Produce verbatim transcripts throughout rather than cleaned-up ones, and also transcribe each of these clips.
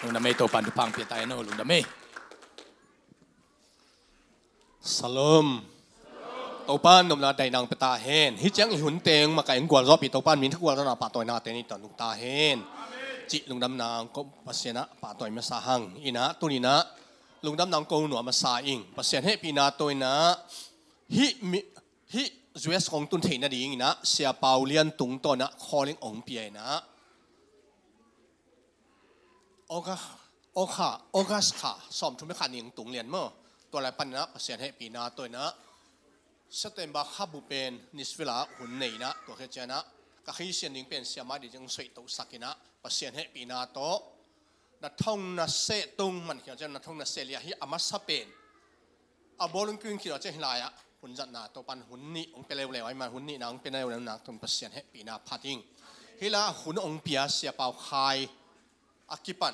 Lungdam ei, Topan thupha pia ta hen aw, lungdam ei. Shalom. Topan nopna daihna pia ta hen. Hih ciang i hun teng makaih gualzawhpih Topan min tawh gualzawhna pahtawina teng i tawh nung ta hen. Cih lungdamna ko Pasian ah pahtawi masa hang. Inah tuninah lungdamna ko nuam masa ing. Pasian hehpihna tawh inah hih mi hih U S kong tun theih nadinginah Sia Pau Lian Tung tawh inah calling ong pia inah August, August, August kha sawmthum le kha ning tung lian maw. Tua lai paninah Pasian hehpihna tawh inah September kha bu pen Nashville ah hun nei inah tua khit cianah ka khisian ding pen siamah ding ciang soih tohsak inah Pasian hehpihna tawh na thong na seh tung man khial cian na thong na seh liah hi a masa pen a bawlung kring khit a ciah hilai ah hun zatna Topan hun nih ong pia leuleu ai man hun nihna ong pia leuleu nak tun Pasian hehpihna phat ing. Hilai ah hun ong pia Sia Pau Khai a kipan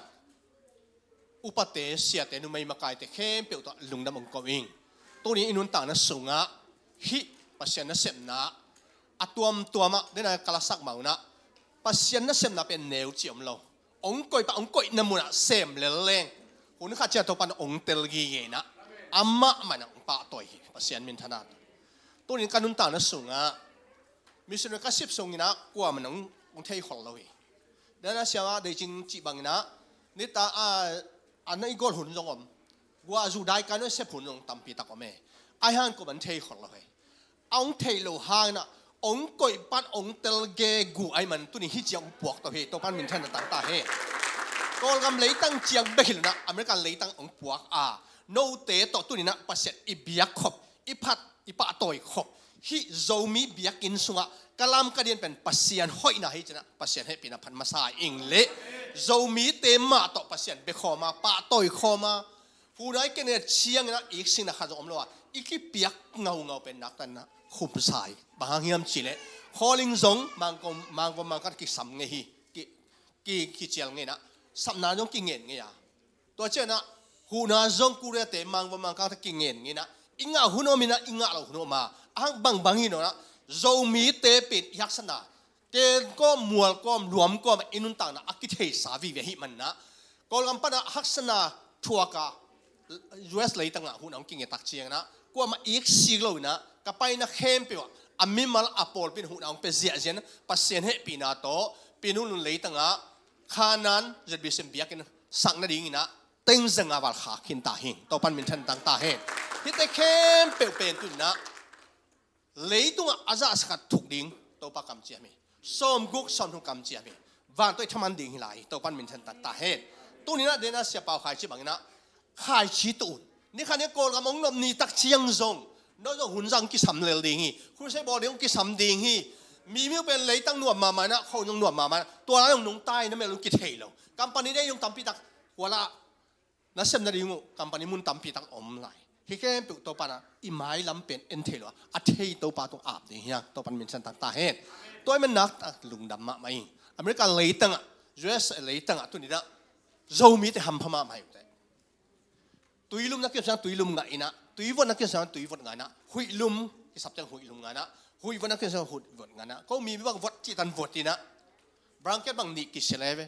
upate, siate, numei makaite khempeuh tawh lungdam ong ko ing. Tuni i nuntakna sungah hih Pasian nasepna a tuamtuamah dena kalasak maunah Pasian nasepna pen neu ci om lo. Ong koih pah ong koihna munah sem lelleng hun khat ciah Topan ong tel gige inah amah manah ong pahtawi hi Pasian minthanna. Tunin ka nuntakna sungah missionary ka sip sunginah kuamah nong ong thei khol lo hi. Dana siamah deicing cih banginah nita a a na i gol hun zong om. Guah zu dai ka na sep hun zong tampi tak om e. Ai han kuamah thei khol lo hi. A ong thei lo hanginah ong koih pan ong tel gegu ai man tunin hih ciang ong puak tawh hi. Topan minthanna tang ta hi. Kawlgam leitang ciang bek hi lo inah American leitang ong puak a note tawh tuninah Pasian i biak khop i phat i pahtawi khop hih Zomi biakinn sungah ka lam ka dian pen Pasian hoihna hi cinah Pasian hehpihna phat masa ing le Zomite mah tawh Pasian bia khawma pahtawi khawma Hunai kene ciangin a iksingna khat zong om lo a, i kipiak ngaungau pen naktanna khumsai. Bang hang hiam cihleh, khawling zong mangkom mangkom mangkang kisam ngei hi, ki, ki, kicial ngei na, sapna zong kingen ngei a. Tua cianah huhna zong Korea te mangkom mangkang ta kingen ngei na, i ngah hun om ina, i ngah lo hun om a, a hang bangbang hi nawn a, Zomite pen i haksatna Ken kawm, mual kawm, luam kawm i nuntakna a kitheisa vive ahih manna, Kawlgam pana haksatna thuaka U S leitangah huhna hong kingetak ciangna, kuamah iksik lo ina, ka paina khempeuh ah a mimal a pawlpi in huhna hong pia ziahziah in Pasian hehpihna tawh Pinulun leitangah Khanan Z B C M biakinn sak nadingin ah tengzanga val khak khin ta hing. Topan minthan tang ta hen. Hihte khempeuh pen tu inah leitungah a zahsa khat thuk ding Topa kamciam hi. Sawmguk sawmthum kamciam hi. Van tawh i thaman ding hi lai hi. Topan minthan tang ta hen. Tuninah dena Sia Pau Khaici banginah khaici tuh un. Ni khan i Kawlgam hong nop ni tak ciang zong, no zong hun zang kisam lel ding hi. Khulsei bawl ding hong kisam ding hi. Mi miu pen leitang nuam mahmah inah, kho zong nuam mahmah inah, tua lai zong nungta inah mel zong kithei lo. Company dei zong tampi tak hualah nasem nading uh company mun tampi tak om lai. Hih khempeuh Topa na i mailam pen en thei lo a, a thei Topa tung ap ding hiang. Topan minthan tang ta hen. Tua i man nak tak lungdam mahmah ing. America leitangah, U S leitangah tuninah Zomite hampha mahmah hi uh teh. Tuilum na kiam sang tuilum ngah inah, tuivot na kiam sang tuivot ngah inah, huihlum kisap ciang huihlum ngah inah, huihvot na kiam sang huihvot ngah inah. Ko mi bang vot cihtan vot inah, blanket bang nih kisia le ve.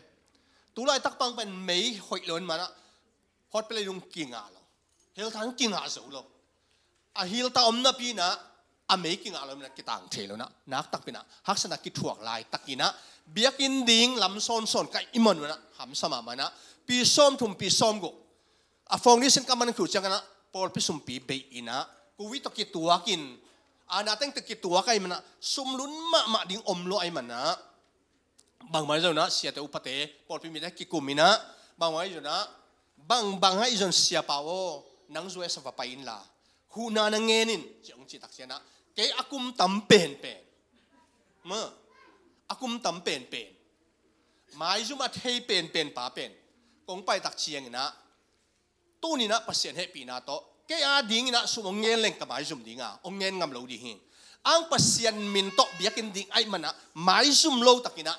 Tulaitak pang pen mei hoih lo in manah hot pele dong kingah lo. Helthang kingah zo lo. A hilta om napi inah a mei kingah lo inah kitang thei lo inah, naktak pinah haksatna kithuak laitakinah biakinn ding lam sawnsawn ka i man unah hamsa mahmah inah, pi sawmthum pi sawmguk a foundation ka man khiu cianginah pawlpi sumpi beih inah, kuvi tawh kituakin, ana tengte kituak ahi manah sumlun mahmah ding om lo ahi manah, bangmah ahi zonah siate upate pawlpi mite kikum inah, bangmah ahi zonah, bangbang ahi zon Sia Pau aw, nang zuai sa va pai inla, huhna na ngen in ci hong citak cianah, kei a kum tam penpen ma, a kum tam penpen, maizum a thei penpen pa pen kong paitak cianginah, tuninah Pasian hehpihna tawh kei a dinginah sum hong ngen leng ka maizum dinga hong ngen ngam lo ding hi. Ang Pasian min tawh biakinn ding ahi manah maizum lo takinah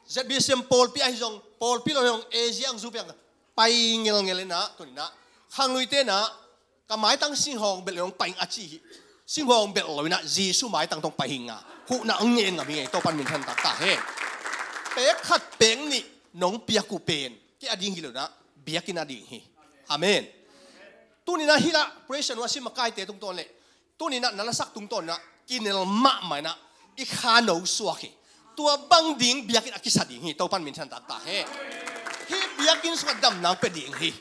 Z B C M pawlpi ahi zong, pawlpi lo hi zong, Asia ang zupiang pai ngelngel inah, tuninah khangluite inah ka maitang singhawng belh lo hong pai ing a ci hi. Singhawng belh lo inah Jesu maitang tawh hong pai hinga, huhna hong ngen ngam hi ngei. Topan minthan tang ta hen. Pek khat pek nih nong piak uh pen Kei a ding hi lo in ah, biakinn a ding hi. Amen. Tuni in ah hih lah praise and worship makaite tungtawn le tuni in ah na lasak tungtawn in ah kinel mahmah in ah i kha no suak hi. Tua bang ding biakinn a kisa ding hi. Topa'n minthanna tangtak ta hen. Hih biakinn sungah damna pia ding hi.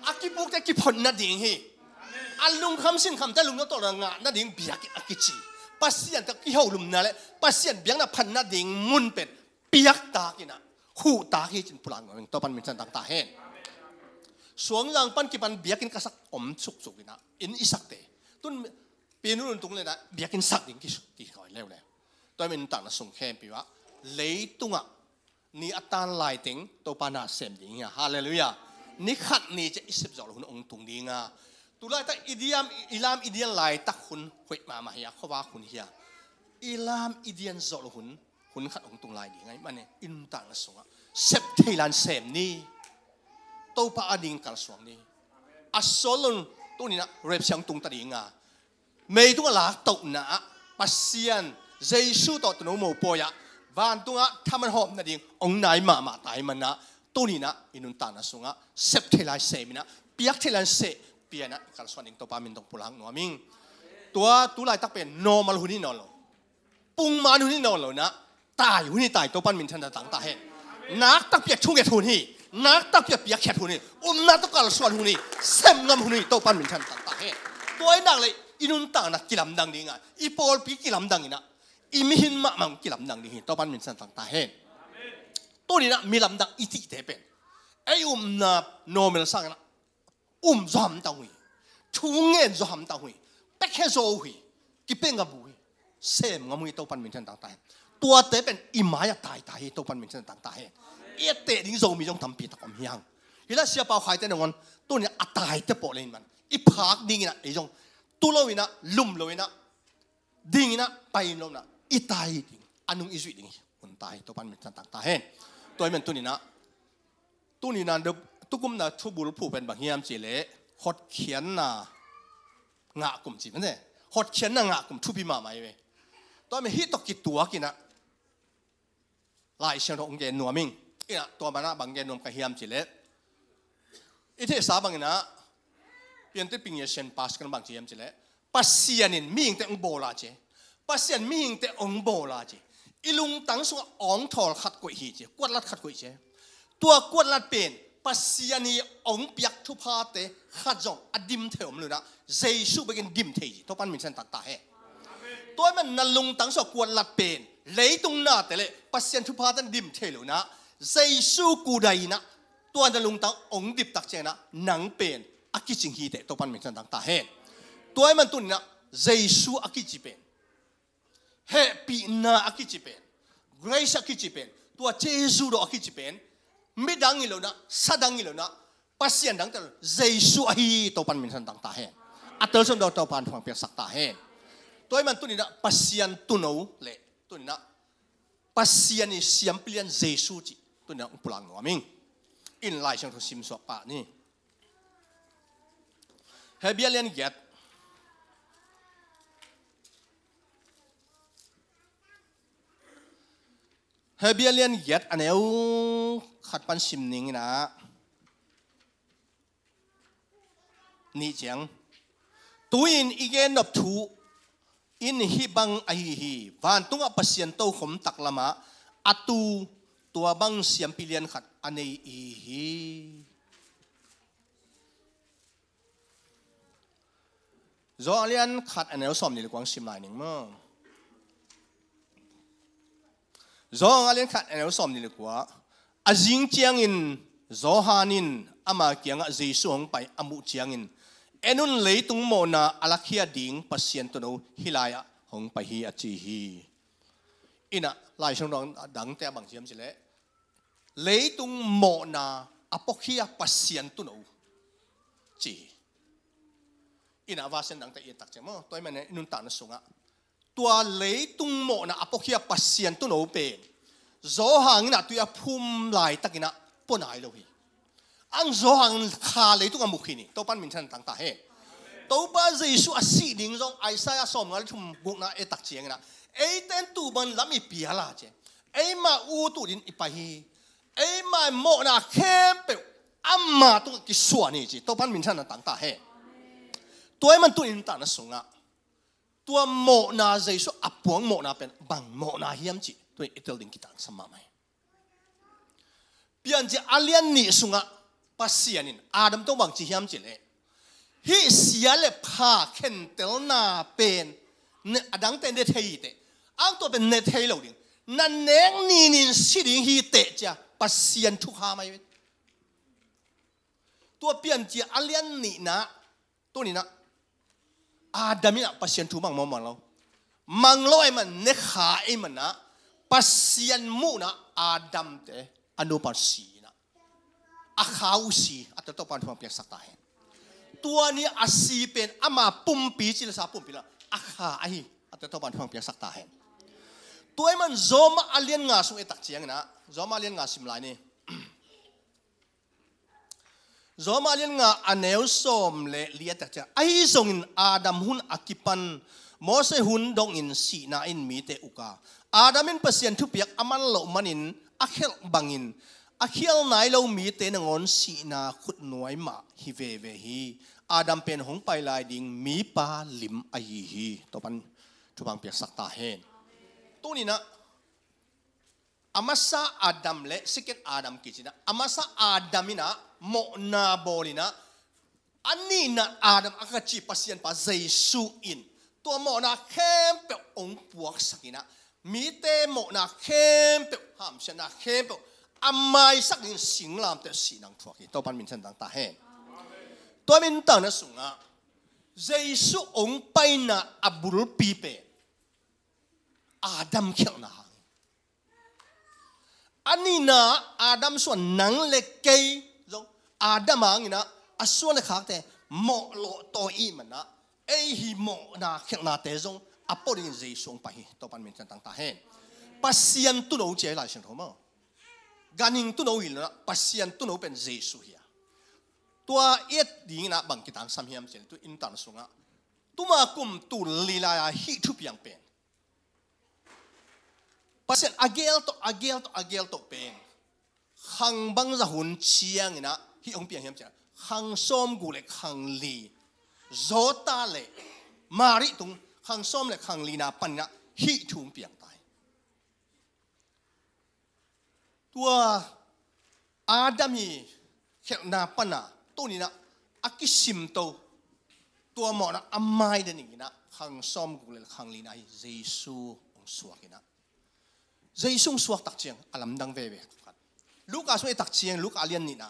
A kipukte kiphonna ding hi. A lungkham sinkhamte lungdam tawh ngah nading biakinn a kici. Pasian tawh kiholumna le Pasian biakna phatna ding mun pen piaktak in ah, huhtak hi ci-in pulak nuam ing. Topa'n minthanna tangtak ta hen. Suangzang pan kipan biakinn ka sak om suksuk in ah, inn i sakte. Tun pinu lungtung le in ah biakinn sak ding ki, kihoi leuleu. Tua ahih manin nuntakna sung khempeuh ah leitungah ni a tan laiteng Topa na sem ding hi a. Halleluiah. Ni khat ni ciang i sep zawh loh hun hong tung ding a. Tulaitak i diam, i lam i dian laitak hun hoih mahmah hi a, khuavak hun hi a. I lam i dian zawh loh hun, hun khat hong tung lai ding ahih manin i nuntakna sungah sep thei lai-in sem ni. Topa a ding kalsuan ni. A sawt loh tuni in ah rapture hong tung ta ding a, meitungah laktohna ah Pasian Jesu tawh tuuno mopawi ah vantungah thaman hawm nading hong nai mahmah ta ahih manin ah, tuni in ah i nuntakna sungah sep thei lai sem in ah, piak thei lai sem, pia in ah i kalsuan ding Topa min tawh pulak nuam ing. Tua tulaitak pen normal hun hi nawn lo. Pungman hun hi nawn lo in ah, tai hun hi tai, Topa'n minthanna tangtak ta hen. Nak takpi a thunget hun hi. Nak takpi a piakkhiat hun hi. Upna tawh kalsuan hun hi. Sem ngam hun hi, Topa'n minthanna tangtak ta hen. Tua ahih nak leh i nuntakna kilamdang ding a, i pawlpi kilamdang in ah, i mihing mahmah kilamdang ding hi. Topa'n minthanna tangtak ta hen. Tuni in ah mi lamdang i cihte pen ei upna normal sangin ah um zaw hamtang uh hi. Thu ngen zaw hamtang uh hi. Piakhia zaw uh hi. Kipia ngam uh hi. Sem ngam uh hi, Topa'n minthanna tangtak ta hen. Tuate pen i mai-ah taitai hi, Topa'n minthanna tangtak ta hen. I etteh ding Zomi zong tampi tak om hi hang. Hi lah Sia Pau Khai te nangawn tuni in ah a taite pawh leh in man, i phak ding in ah, ei zong tu lo in ah, lum lo in ah, ding in ah, pai lo in ah, i tai ding, a nung i zuih ding hi. Hun ta hi, Topa'n minthanna tangtak ta hen. Tua ahih manin tuni in ah, tuni in ah tukum na thubulphuh pen bang hiam cih leh hotkhiatna ngah kum ci mah e. Hotkhiatna ngah kum thupi mahmah hi ve. Tua ahih manin hih tawh kituak in ah Lai Siangtho hong gen nuam ing. In ah tua manin ah bang gen nuam ka hiam cih leh, i theihsa bangin ah Piantit Ping Ye Sian Pastor in bang ci hiam cih leh, Pasian in mihingte hong bawl a ci. Pasian mihingte hong bawl a ci. I lungtang sungah awngthawl khat koih hi ci. Kuatlat khat koih ci. Tua kuatlat pen Pasian ii hong piak thuphate khat zong a dim thei om lo in ah, Jesu bekin dim thei hi. Topa'n minthanna tangtak ta hen. Tua ahih manin na lungtang sungah kuatlat pen leitung nate le Pasian thuphate dim thei lo in ah, Jesu kudai in ah, tua na lungtang hong dip tak ciangin ah nang pen a kicing hi teh, Topa'n minthanna tangtak ta hen. Tua ahih manin tuni in ah Jesu a kici pen, hehpihna a kici pen, grace a kici pen, tua Jesu dawh a kici pen midang hi lo in ah, sa dang hi lo in ah, Pasian dang tel, Jesu ahi hi, Topa'n minthanna tangtak ta hen. A telsiam dawh Topa'n thupha hong piaksak ta hen. Tua ahih manin tuni in ah Pasian tuuno le tuni in ah Pasian ii siampi lian Jesu cih tuni in ah hong pulak nuam ing. In Lai Siangtho sim suak pah ni. Hebru lian giat. Hebru lian giat a neu khat pan sim ning in ah, nih ciang. Tu-in i gennop thu in hih bang ahi hi. Vantungah Pasian tokhom taklamah a tu tua bang siampi lian khat a nei i hi. Johan lian khat a neu sawmnih le kua hong sim lai ning maw. Johan lian khat a neu sawmnih le kua. A zing ciangin Johan in ama kiangah Jesu hong pai a muh ciangin, "En un, leitung mawhna a lakhia ding Pasian tuuno hih lai-ah hong pai hi," a ci hi. In ah Lai Siangtho dangte ah bang ci hiam cih leh, leitung mawhna a puakhia Pasian tuuno ci hi. In ah version dangte i et tak ciang maw, tua ahih manin i nuntakna sungah tua leitung mawhna a puakhia Pasian tuuno pen Johan in ah tui a phum laitakin ah pua nai lo hi. Ang Johan in kha leitung a muk hi ni. Topa'n minthanna tangtak ta hen. Topa Jesu a sih ding zong Isaiah sawmnga le thum gukna et tak ciangin ah, eite in tuu bangin lam i pial a ci. Eima ut ut in i pai hi. Eima mawhna khempeuh Ama tungah kisuah ni ci. Topa'n minthanna tangtak hen. Tua ahih man tuni in nuntakna sungah tua mawhna, Jesu a puak mawhna pen bang mawhna hiam cih tuni in i tel ding kitangsam mahmah hi. Piancil a lian nih sungah Pasian in Adam tawh bang ci hiam cih leh, hih sia le pha khentelna pen ne, a dangte ne thei hi teh, a tua pen ne thei lo ding, na nek ninin si ding hi teh ci-a Pasian thukham ahi. Tua Piancil a lian nihna tuni in ah Adam in ah Pasian thu mang mawkmawk lo. Mang lo ahih man, ne kha ahih man ah, Pasian muhna Adam te a nupa si in ah, a kha uh si, a tel Topa'n thupha piaksak ta hen. Tua ni a si pen ama pumpi, cilesa pumpi lo, a kha ahi, a tel Topa'n thupha piaksak ta hen. Tua ahih man Rom a lian nga sung i et tak ciangin ah, Rom a lian nga sim lai ni. Rom a lian nga a neu sawm le li a et tak ciang, ahi zongin Adam hun a kipan Moses hun dongin sihna in mite uk a, Adam in Pasian thupiak a man loh manin a khialh bangin a khial nai lo mite nangawn sihna khutnuai mah hi veve hi. Adam pen hong pai lai ding mipa lim ahi hi. Topa'n thupha piaksak ta hen. Tuni in ah a masa Adam le second Adam kici in ah, a masa Adam in ah mawhna bawl in ah, a nihna Adam a kici Pasian pa Jesu in tua mawhna khempeuh hong puaksak in ah, mite mawhna khempeuh, hamsiatna khempeuh a maisak dingin singlamteh sihna thuak hi. Topa'n minthanna tangtak hen. Tua ahih man nuntakna sungah Jesu hong paina a bulpi pen Adam khialhna hang hi. A nihna Adam sungah nang le kei zong, Adam hang in ah a suan le khakte mawh lawh tawi ahih man ah, ei hih mawhna khialhnate zong a pua dingin Jesu hong pai hi. Topa'n minthanna tangtak hen. Pasian tuuno ci hi Lai Siangtho maw. Ganhing tuuno hi lo in ah, Pasian tuuno pen Jesu hi a. Tua i et dingin ah bang kitangsam hiam cih leh, tuni in nuntakna sungah tuma kum tul li lai-a hih thupiang pen Pasian a geel tawh, a geel tawh, a geel tawh pen khang bangzah hun ciangin ah hih hong piang hiam cih leh, khang sawmguk le khang li, Josef le Mary tung khang sawm le khang lina panin ah hih thu hong piang ta hi. Tua Adam i khialhna pan a tuni in ah a kisimto, tua mawhna a mai den in ah khang sawmguk le khang lina hi Jesu hong suak in ah, Jesu hong suak tak ciang a lamdang veve khat. Luka sung i et tak ciang, Luka a lian nihna,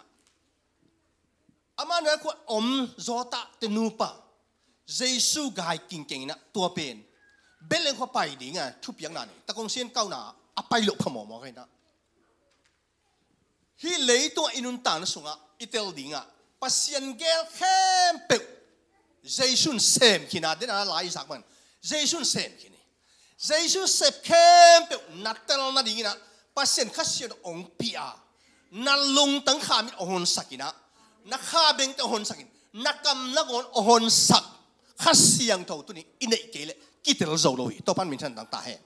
amah nai khua om Josef te nupa Jesu gai kingkeng in ah, tua pen Bethlehem khua pai ding a thupiakna nei, takong sian kauna a pai loh phamawh mawk in ah, hih leitungah i nuntakna sungah i tel dingah Pasian geel khempeuh Jesu in sem khin a, den a lai i zak bang Jesu in sem khin hi. Jesu sep khempeuh na tel nadingin ah Pasian Kha Siangtho hong pia a, na lungtang khamin hong honsak in ah, na kha bengte hong honsak in, na kam na ngawn hong honsak Kha Siangtho tuni i neih kei leh kitel zo lo hi. Topa'n minthanna tangtak hen.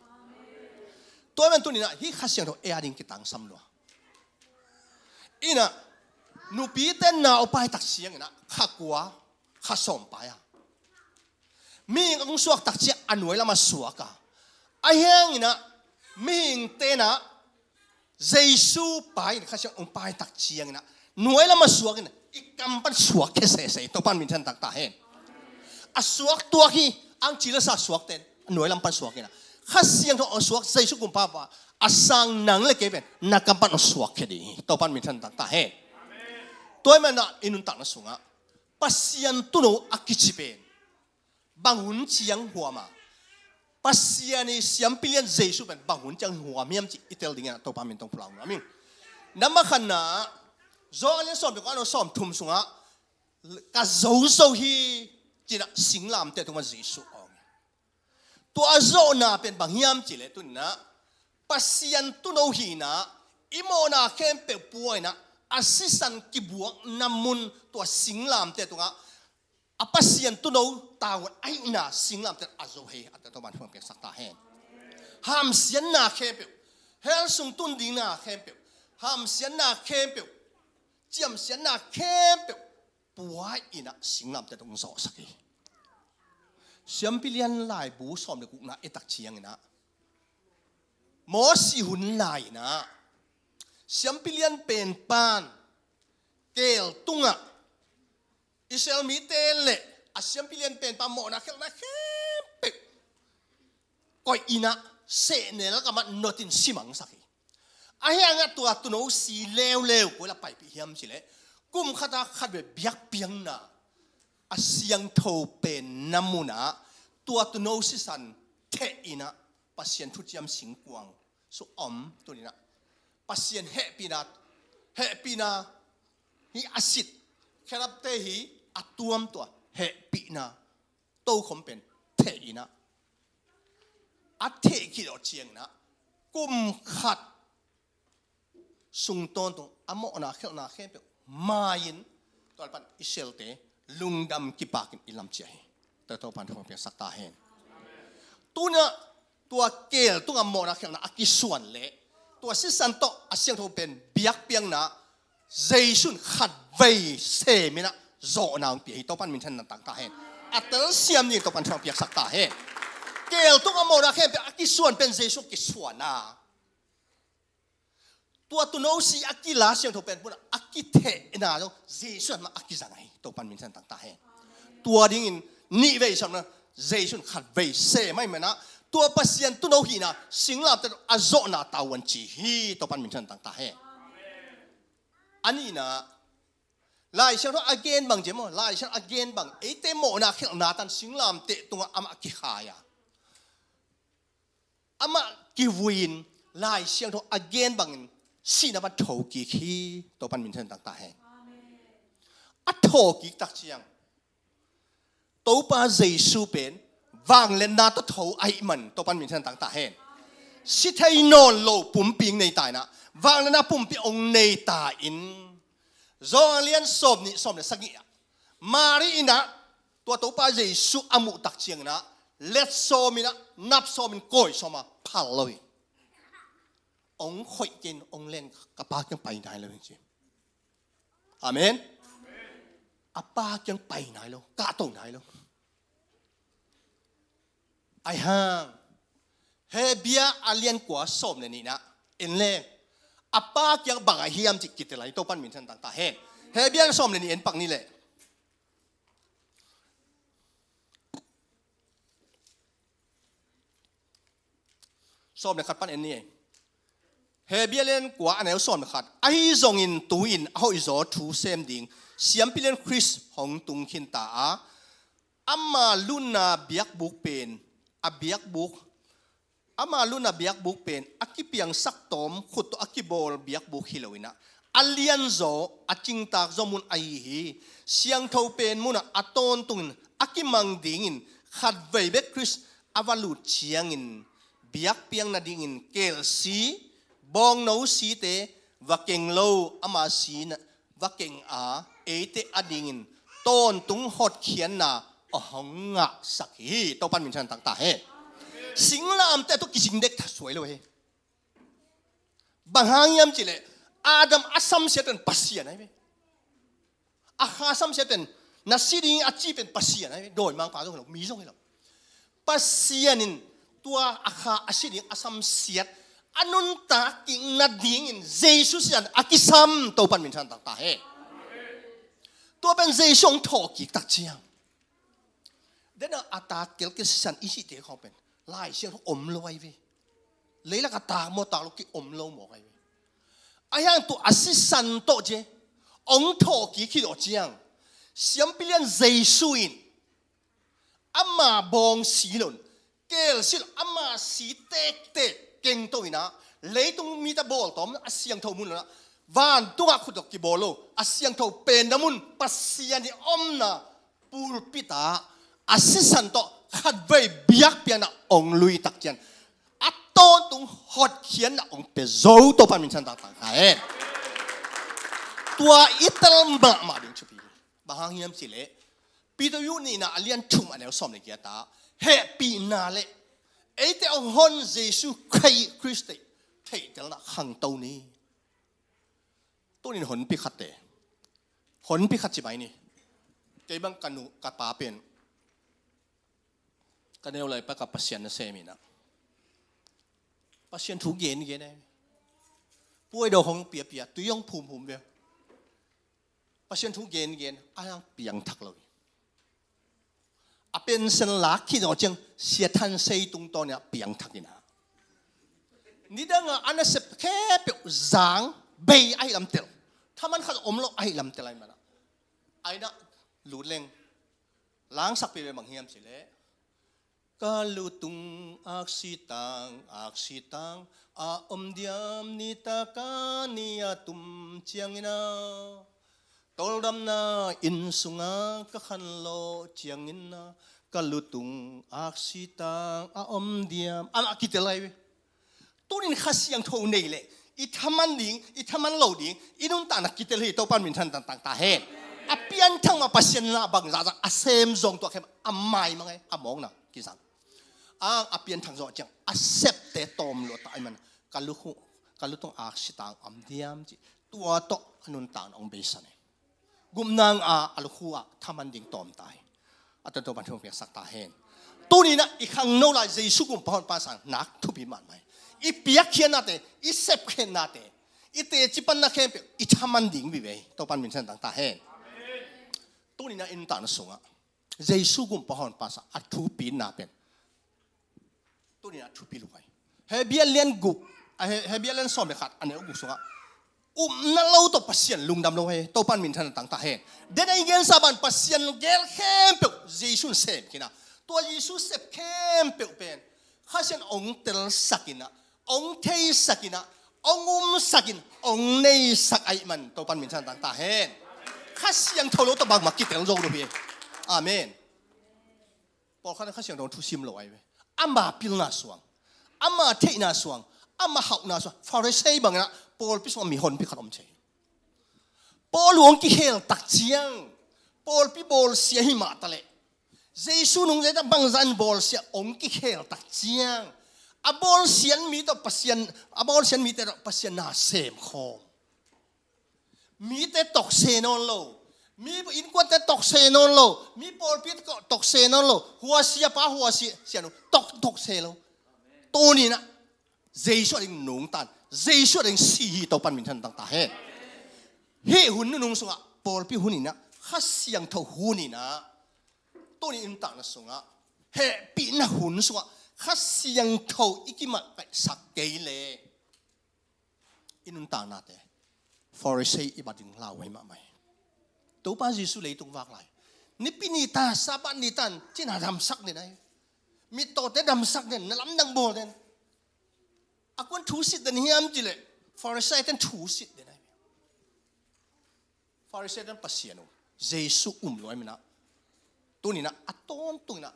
Tua ahih man tuni in ah hih Kha Siangtho ei a ding kitangsam lua. In ah nupite na hong pai tak ciangin ah kha kua, kha sawm pai a, mihing hong suak tak ciang a nuai lamah suak a, ahi hangin ah mihingte in ah Jesu pai in Kha Siangtho hong pai tak ciangin ah nuai lamah suak in ah i kam pan suak khia sese hi. Topa'n minthanna tangtak hen. A suak tuak hi, ang cilesa suakte in nuai lam pan suak in ah, Kha Siangtho a suak Jesu kumpa pa a sang nang le kei pen na kam pan hong suak khia ding hi. Topa'n minthanna tangtak hen. Tua ahih man ah i nuntakna sungah Pasian tuuno a kici pen bang hun ciang huam a, Pasian i siampi lian Jesu pen bang hun ciang huam hiam cih i tel dingin ah Topa min tawh pulak nuam ing. Namba khatna, Johan a lian sawmguk a neu sawmthum sungah ka zo zo hi ci-in ah singlamteh tungah Jesu a om. Tua a zawhna pen bang hiam cih leh tuni in ah Pasian tuuno hihna i mawhna khempeuh pua in ah a sisan kibuakna mun tua singlamteh tungah a Pasian tuuno tavuan ahihna singlamteh a zo hi. A tel Topa'n thupha piaksak ta hen. Hamsiatna khempeuh, hell sung tun dingna khempeuh, hamsiatna khempeuh, ciamsiatna khempeuh pua in ah singlamteh tawh hong zawhsak hi. Siampi Lian laibu sawm le gukna i et tak ciangin ah, Mawsi hun lai-in ah Siampi Lian pen pan keel tungah Israel mite le a Siampi Lian pen pan mawhna khialhna khempeuh koih in ah sehnel kamah nawtin simangsak hi. Ahi hangah tua tuuno si leuleu koi la paipih hiam cih leh, kum khatah khatvei biakpiakna a siangtho penna munah tua tuuno sisan theh in ah Pasian thuciam singkuang sung om tuni-in ah Pasian hehpihna, hehpihna hi a sit, kherubte hi a tuam tua hehpihna tokhom pen theh in ah, a theh khit zawh ciangin ah kum khat sung tawntung a mawhna khialhna khempeuh mai-in tua pan Israelte lungdam kipakin i lam ciah hi. Tua Topan thupha piaksak ta hen. Tuni-in ah tua keel tungah mawhna khialhna a kisuan leh tua sisan tawh a siangtho pen biakpiakna Jesu in khatvei sem in ah zawhna hong pia hi. Topan minthanna tangtak ta hen. A telsiam ding Topan thupha piaksak ta hen. Keel tungah mawhna khempeuh a kisuan pen Jesu kisuan a, tua tuuno si a kila siangtho pen munah a kithehna zong Jesu in mah a kizang ahi. Topan minthanna tangtak ta hen. Tua dingin nihvei samna Jesu in khatvei sem ahih manin ah tua Pasian tuuno hihna singlamteh tawh a zawhna tavuan ci hi. Topan minthanna tangtak ta hen. A nihna, Lai Siangtho a gen bang ci maw, Lai Siangtho a gen bang eite mawhna khialhna tan singlamteh tungah amah kikhai a, amah kivui-in Lai Siangtho a gen bangin sihna pan thokik hi. Topan minthanna tangtak ta hen. A thokik tak ciang Topa Jesu pen vangliatna tawh tho ahih man Topan minthanna tangtak ta hen. Si thei nawn lo pumpi hong nei ta in ah vangliatna pumpi hong nei ta in, Johan lian sawm nih sawm le sagih ah Mari in ah tua Topa Jesu a muh tak ciangin ah let sawm in ah nap sawm in kawi sawm a phal lo hi. Hong khoih kei in hong leng, ka pa kiang pai nai lo hi ci. Amen. A pa kiang pai nai lo, kahto nai lo. Ahi hang Hebru a lian kua sawm le nihna en leng a pa kiang bang a hiam cih kitel hi. Topan minthanna tangtak ta hen. Hebru a sawm le nih en pak ni leh. Sawm le khat pan en ni ei. Hebru a lian kua a neu sawm le khat. Ahi zongin tu-in a hoihzaw thu sem ding Siampi Lian Khrist hong tung khin ta a, ama lutna biakbuk pen a biakbuk, ama lutna biakbuk pen a kipiangsak tawm khut tawh a kibawl biakbuk hi lo in ah a lianzaw a cingtak zaw mun ahi hi. Siangtho pen munah a tawntungin a kimang dingin khatvei bek Khrist a va lut ciangin biakpiak nadingin keel si, bawngno site va keng lo, ama si na va keng a, eite adingin tawntung hotkhiatna a hong ngahsak hi. Topan minthanna tangtak ta hen. Singlamteh tawh kizing dek ta suai lo hi. Bang hang hiam cih leh Adam a samsiat pen Pasian ahi ve. A kha samsiat pen, na si ding a ci pen Pasian ahi ve. Dawimangpa zong hi lo, mi zong hi lo. Pasian in tua a kha a si ding a samsiat a nuntak kik nadingin Jesu sisan a kisam. Topan minthanna tangtak ta hen. Tua pen Jesu hong thawhkik tak ciang, den a, a ta kelkel sisan i cihte khawng pen Lai Siangtho om lo ahi ve. Leilak a tak mawk tak lo, ki om lo mawk ahi ve. Ahi hang tua a sisan tawh ci, hong thawhkik hi lo ciang, Siampi Lian Jesu in ama bawng si lo in, keel si lo, ama si tektek kengto in ah, leitung mite bawltawm a siangtho mun lo in ah, vantungah khut tawh kibawl lo a siangtho penna mun, Pasian i omna pulpit ah a sisan tawh khatvei biakpiakna hong lui tak ciang, a tawntung hotkhiatna hong pia zo. Topan minthanna tangtak ta hen. Tua i tel mahmah ding thupi hi. Bang hang hiam cih leh Peter nihna a lian thum a neu sawm le giat ah, hehpihna le eite hong hon Jesu Khrih, Khrist theihtelna khangto ni. Tunin honpi khatte, Honpi khat ci mai ni. Kei bang ka nu ka pa pen ka neu lai pa ka Pasian na sem inah, Pasian thu gengen e. Puai dawh hong piapia, tui hong phumphum ve. Pasian thu gengen a, hong piangthak lo hi. A pension lak khit zawh ciang Sia Than Sei tungtawn inah piangthak inah, nidangah a nasep khempeuh zang bei ahi lam tel. Thaman khat om lo ahi lam tel ahi manah, a innah lut leng langsakpih ve, bang hiam cih leh, ka lutung aksi tang, aksi tang a om diam, nitak a ni a tum ciangin a, toldamna inn sungah ka khanlawh ciangin a, ka lutung aksi tang a om diam, amah kitel lai ve. Tunin Kha Siangtho nei leh i thaman ding, i thaman lo ding, i nuntakna kitel hi. Topan minthan tangtang ta hen. A pianthak mah Pasian na bangzah zah a sem zong tua khem a maimang e, a mawkna kizang. Ang a pianthak zawh ciang a septe tawm lua ta ahi man, ka lukhu, ka lutung aksi tang om diam cih, tua tawh a nuntakna hong beisan e. Gupna a, a lukhu ah thaman ding tawm ta hi. A tua Topan thu hong piaksak ta hen. Tuninah i khangno lai Jesu gumpa honpa sang nak thupi mahmah hi. I piakkhiatnate, i sepkhiatnate, i teci panna khempeuh i thaman ding vive hi. Topan minthan tangtang ta hen. Tuninah i nuntakna sungah Jesu gumpa honpa sang a thupina pen tuninah thupi lua hi. Hebrew lian guk, a, He-, Hebrew lian sawm le khat, a neu guk sungah, upna lo tawh Pasian lungdam lo hi. Topan minthan tangtang ta hen. Den a i gensa ban Pasian gel khempeuh Jesu in sem khin a, tua Jesu sep khempeuh pen Kha Sian hong telsak inah, hong theisak inah, hong umsak in, hong neisak ahi man Topan minthan tangtang ta hen. Kha Siangtho lo tawh bangmah kitel zo lo hi. Amen. Pawlkhat in Kha Siangtho thusim lo ahi ve. Ama pilna suang, ama theihna suang, ama hauhna suang, Pharisee bangin ah pawlpi sungah mi honpi khat om thei. Paul uh hong kikhel tak ciang, pawlpi bawlsia hi mah taleh, Jesu nungzui tak bangzah in bawlsia hong kikhel tak ciang, a bawlsian mi tawh Pasian, a bawlsian mite tawh Pasian na sem khawm. Mite tokse nawn lo. Mi innkuante tokse nawn lo. Mi pawlpi tokse nawn lo. Huasia pa, huasia sianu tok, tokse lo. Tuninah Jesu a ding nungta in, Jesu a ding si hi. Topan minthan tangtang ta hen. Hih hun nunung sungah, pawlpi hun inah, Kha Siangtho hun inah, tuni i nuntakna sungah hehpihna hun sungah Kha Siangtho i kimatkaihsak kei leh i nuntaknate Pharisee i bat ding lau ahi mahmah hi. Topa Jesu leitung vak lai, Nipi ni ta, Sabbath ni tan cina damsak den ahi. Mittawte damsak den, na lamdang bawl den. A kuan thusit den hiam cih leh Pharisee ten thusit den ahi. Pharisee ten Pasian uh, Jesu um luai minah, tuninah a tawntunginah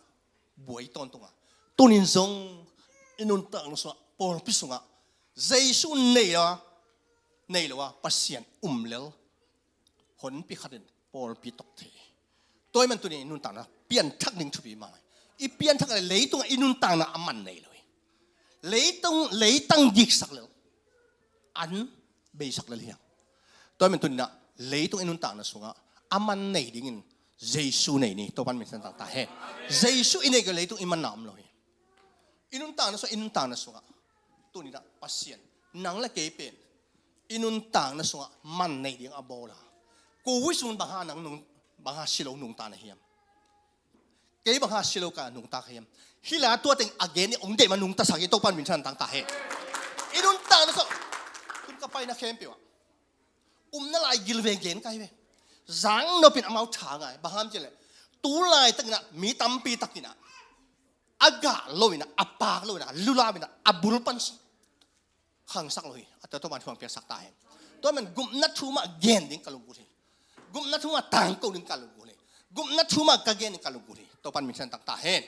buai tawntunga, tunin zong i nuntakna sungah, pawlpi sungah Jesu nei lo a, nei lo a, Pasian um lel honpi khatin pawlpi tok thei. Tua hi man tunin i nuntakna pianthak ding thupi mahmah hi. I pianthak leh leitungah i nuntakna a man nei lo hi. Leitung, leitang giksak lel, an beisak lel hi hang. Tua hi man tuninah leitung i nuntakna sungah a man nei dingin Jesu nei ni. Topan minthan tangtang ta hen. Jesu i nei kei leh leitung i manna om lo hi. I nuntakna sungah, i nuntakna sungah tuninah Pasian, nang le kei pen i nuntakna sungah man nei ding a bawl a, koi sungin bang hang nang nung, bang hang si lo nungta na hiam? Kei bang hang si lo ka nungta ka hiam? Hih la tua teng a gen i hong deih ma nungtasak hi. Topan minthan tangtang ta hen. I nuntakna sungah, tun ka paina khempeuh ah, umna lai gil ve gen ka hi ve. Zang nopin amau tha ngai, bang hang hiam cih leh tu laitakinah mi tampi takinah a gah loinah, a paak loinah, lulauinah, a bul pan khangsak lo hi. A tua Topan thu hong piaksak ta hen. Tua man gupna thu mah gen ding ka lunggulh hi. Gupna thu mah tangko ding ka lunggulh hi. Gupna thu mah ka gen ding ka lunggulh hi. Topan minthan tangtang ta hen.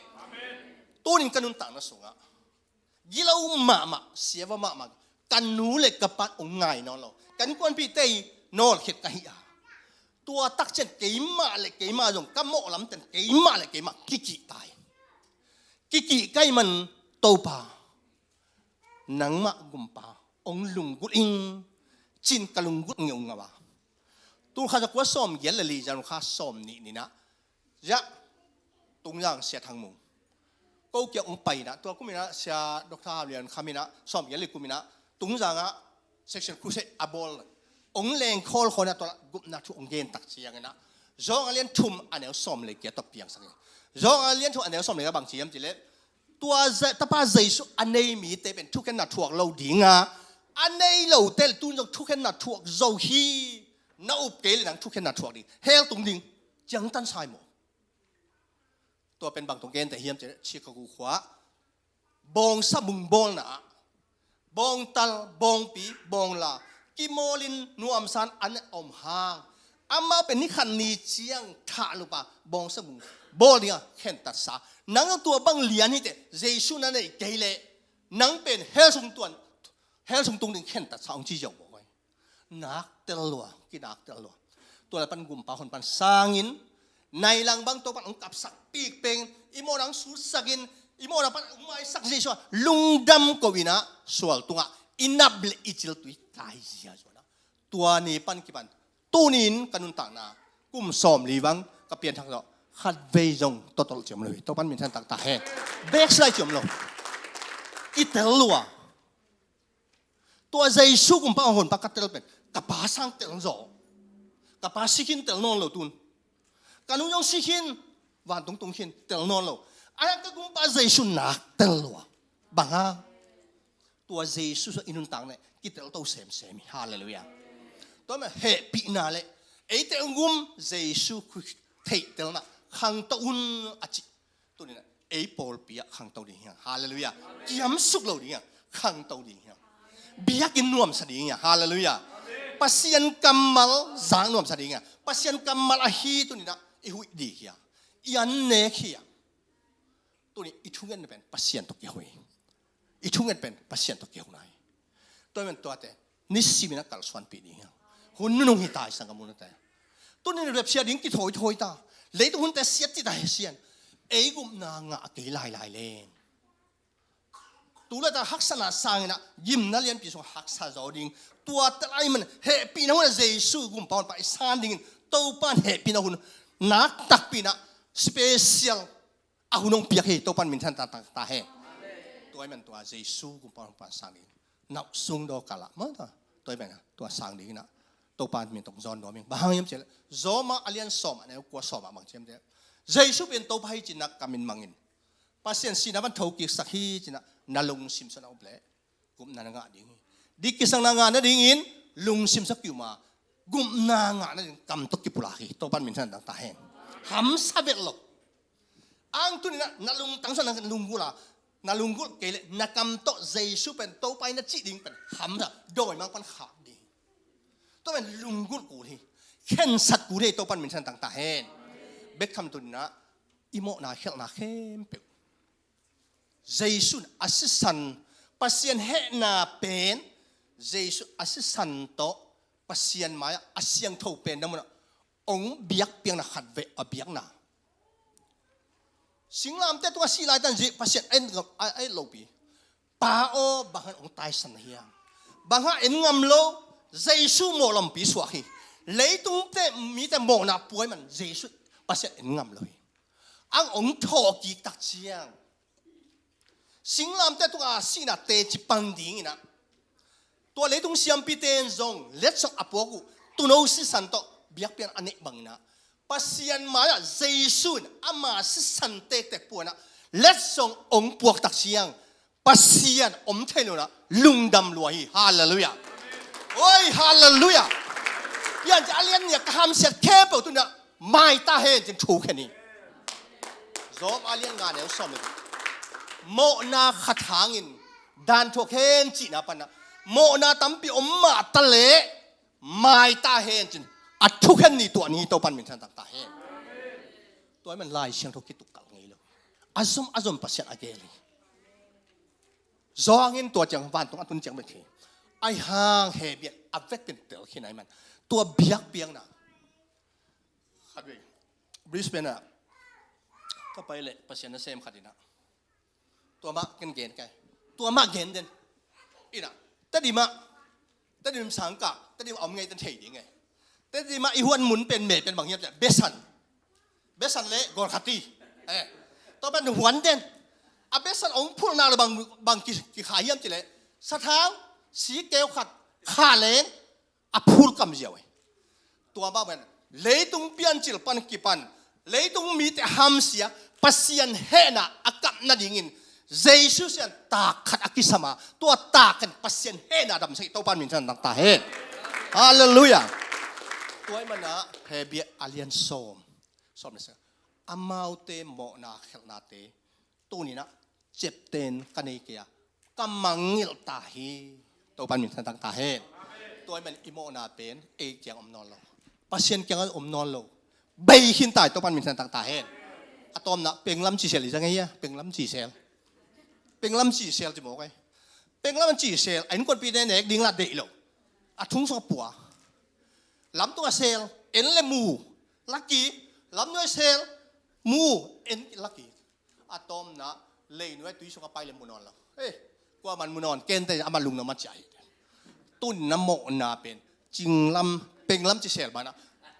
Tunin ka nuntakna sungah gilo mahmah, siava mahmah, ka nu le ka pa hong ngai nawn lo, ka innkuanpihte nawlkhiat ka hi a, tua tak ciang keimah le keimah zong ka mawh lamten keimah le keimah kikih ta hi. Kikih ka hih man Topa, nangmah gumpa hong lunggulh ing cin ka lunggulh ngeungau a, Tul khat za kua sawm giat le li, January kha sawm nih ni-in ah, Tungzang Sia Thang Mung ko kiang hong pai in ah, tua kum in ah Sia Doctor Hau Lian Kham in ah sawm giat le li kum in ah Tungzang ah Section Crusade a bawl, hong leng khawlkhawl in ah, tua gupna thu hong gen tak ciangin ah, Zawhang a lian thum a neu sawm le giat tawh piangsak hi. Zawhang a lian thum a neu sawm le giat bang ci hiam cih leh, tua Tapa Jesu a nei mite pen thukhenna thuak lo ding a, a nei lote le tun zong thukhenna thuak zo hi. Na up kei le nang thukhenna thuak ding, hell tung ding, ciangtan sa hi maw. Tua pen bang tawh genteh hiam cih leh, Chicago khua ah bawngsa mung bawlna ah bawngtal, bawngpi, bawngla kimawlin nuamsa in an om hang, amau pen ni khat ni ciang thahlup a bawngsa mung bawl ding a khentatsa. Nang tua bang lian hi teh, Jesu na neih kei leh nang pen hell sung tuan, hell sung tung ding khentatsa hong ci ziau maw. Naktel lua, kinaktel lua. Tua lai pan Gumpa hun pan sangin, nai lang bang Topa'n hong kapsak pikpeng, i mawhna hong sutsakin, i mawhna pan hong maisak Jesu a lungdam ko in ah, sual tungah i nap le i cil tui kai ziazua in ah, tua ni pan kipan tuni-in ka nuntakna kum sawmli bang ka pianthak zawh, khatvei zong totolh ci om lo hi. Topa'n minthan taktak hen. Backslide ci om lo. I tel lua. Tua Jesu Gumpa hong hun pan ka tel pen ka Pa sang tel zaw, ka Pa si khin tel nawn lo tun, ka nu zong si khin, vantung tung khin, tel nawn lo. Ahi hang ka Gumpa Jesu naktel lua. Bang hang? Tua Jesu sung i nuntakna kitel to semsem hi. Halleluiah. Tua mah hehpihna le eite hong gum Jesu Khrih theihtelna khangto un a cih. Tuni-in ah ei pawlpi ah khangto ding hi hang. Halleluiah. Kiamsuk lo ding hi hang. Khangto ding hi hang. Biakinn nuamsa ding hi hang. Halleluiah. Pasian kammal zak nuamsa ding hi hang. Pasian kammal ahi tuni-in ah i huih ding hi hang. I an nek hi hang. Tuni i thungetna pen Pasian tawh kiho hi. I thunget pen Pasian tawh kihona hi. Tua ahih manin tuate nisimin a kalsuanpih ding hi hang. Hun nunung hi ta hi, sanggam unau te. Tuni-in repsia ding kithawithawi ta. Leitung hunte siat cih ta hi sian. Ei gupna ngah kei lailai leng, tu laitak haksatna sangin ah gimna lianpi sungah haksa zaw ding. Tua tel ahih manin hehpihna hun ah Jesu Gumpa hun pan i san dingin, Topa'n hehpihna hun naktakpi in ah special a hun hong piak hi. Topa'n minthan taktak ta hen. Tua ahih manin tua Jesu Gumpa hun pan sang dingin, nau sung daw kal ah maw, tua, tua ahih manin tua sang dingin ah Topa'n min tawh zawn nuam ing. Bang hang hiam cih leh, Roma a lian sawm a neu kua, sawm ah bang ci hiam cih leh, Jesu pen Topa hi ci-in na kam in mang in, Pasian sihna pan thokiksak hi ci-in ah na lungsim sung na up leh gupna na ngah ding hi. Dikkisak na ngah nadingin lungsim sung kium a, gupna ngah nading kam tawh kipulak hi. Topa'n minthan taktak hen. Hamsa vet lo. Ang tuni-in ah na lungtang sung na lunggulh a, na lunggulh kei leh na kam tawh Jesu pen Topa hi na cih ding pen hamsa, dawimangpa pan khak ding. Tua pen lunggulh kul hi. Khensat kul hi. Topa'n minthan taktak hen. Bek tham, tuni-in ah i mawhna khialhna khempeuh Jesu in a sisan, Pasian hehna pen Jesu a sisan tawh Pasian mai-ah a siangtho penna munah hong biakpiakna khatvei a biakna. Singlamteh tungah sih laitak Pasian a et lopi. Pa aw, bang hang hong taisan na hiam? Bang hang en ngam lo? Jesu mawh lompi suak hi. Leitungte mite mawhna puai man Jesu, Pasian en ngam lo hi. Ang hong thawhkik tak ciang singlamteh tungah sihna teci pan dingin ah, tua leitung siampite in zong letsong a puak uh tuuno sisan tawh biakpiakna a neih bangin ah, Pasian mai-ah Jesu in ama sisan tektek puakin ah letsong hong puak tak ciang Pasian om thei lo-in ah lungdam lua hi. Halleluiah. Oi, halleluiah. Piancil a lian nih-a ka hamsiat khempeuh tuni-in ah mai ta hen ci-in thukhen hi. Roma a lian nga, neu sawm le guk. Mawhna khat hangin dan thuak hen cihna pan ah, mawhna tampi om mah ta leh mai ta hen ci-in a thukhen ni, tua ni. Topa'n minthan taktak hen. Tua ahih manin Lai Siangtho kitukkal ngei lo. A zom a zom Pasian a gel hi. Zawhang in tua ciang vantung a tun ciang bek hi. Ahi hang Hebru a vekpi-in tel khin ahih manin tua biakpiakna. Khatvei Brisbane ah ka pai leh Pasian nasem khat in ah, tua mah ken gen kei. Tua mah gen den. In ah, Tedim ah, Tedim sangkah, Tedim a om ngei ten thei ding e. Tedim ah i huan mun pen me pen bang hiam cih leh Besan. Besan le Golkati. Eh. Tua pen huan den. A Besan ong phulh nak leh bang, bang ki, kikha hiam cih leh sathau, sikeu khat, kha leng, a phul kam ziau eh. Tua mah pen leitung piancil pan kipan, leitung mite hamsia, Pasian hehna a kap nadingin Jesu sian taak khat a kisam a, tua taak in Pasian hehna damsak hi. Topa min thangtak ta hen. Halleluiah. Tua ahih manin ah Hebru a lian sawm, sawm le sagih, amaute mawhna khelhnate tuni-in ah ciaptehna ka nei kei a, ka mangngilh ta hi. Topa min thangtak ta hen. Tua ahih manin i mawhna pen ei kiang om nawn lo, Pasian kiang om nawn lo. Bei khin ta hi. Topa min thangtak ta hen. A tawpna, penglam cisel i zang ei a, penglam cisel. Penglam cisel ci mawk ei. Penglam cisel, a innkuanpihte nek ding la deih lo. A thong sungah pua. Lamtungah sel, en le mu, la kik. Lamnuai sel, mu, en, la kik. A tawpna, leinuai tui sungah pai le mu nawn lo. Eh, kuaman mu nawn, kei te amah lungnuam a ci hi. Tuni-in ah mawhna pen cinglam, penglam cisel banah,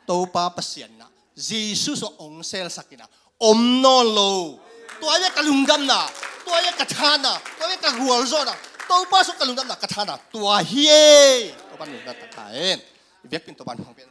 Topa Pasian in ah Jesu sungah ong selsak in ah om nawn lo. Tua hi a ka lungdamna, tua hi a ka thahatna, tua hi a ka gualzawhna. Topa sungah ka lungdamna, ka thahatna tua hi ei. Topa min thangtak ta hen. I biakpiakna Topa in hong pia